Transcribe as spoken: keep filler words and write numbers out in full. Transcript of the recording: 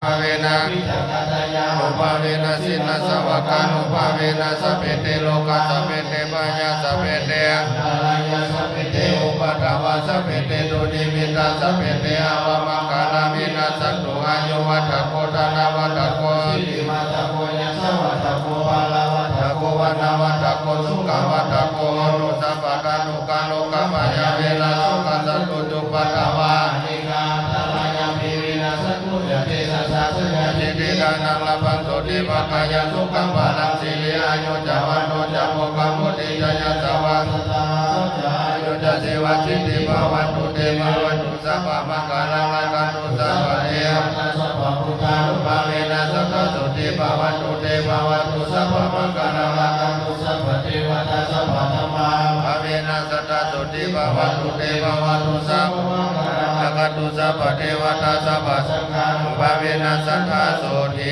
bhāvena, vitakkānuddiyānubhāvena, jinasāvakānubhāvena, sabbe te rogā, sabbe te bhayā, sabbe te antarāyā, sabbe te upaddavā, sabbe te dunnimittā, sabbe te avamaṅgalā vinassantu. Āyuvaḍḍhako dhanavaḍḍhako sirivaḍḍhako yasavaḍḍhako balavaḍḍhako vaṇṇavaḍḍhako sukhavaḍḍhako hotu sabbadā. Dukkharogabhayā verā sokā sattu cupaddavā, anekā antarāyāpi vinassantu ca tejasā. Jayasiddhi dhanaṃ lābhaṃ sotthi bhāgyaṃ sukhaṃ balaṃ siri āyu ca vaṇṇo ca bhogaṃ vuḍḍhī ca yasavā satavassā ca āyū ca jīvasiddhī bhavantu te. Bhavatu sabbamaṅgalaṃ rakkhantu sabbadevatā sabbabuddhānubhāvena sadā sotthī bhavantu te. Bhavatu sabbamaṅgalaṃ rakkhantu sabbadevatā sabbadhammānubhāvena sadā sotthī bhavantu te. Bhavatu sabbamaṅgalaṃ rakkhantu sabbadevatā sabbasaṅghānubhāvena sadā sotthī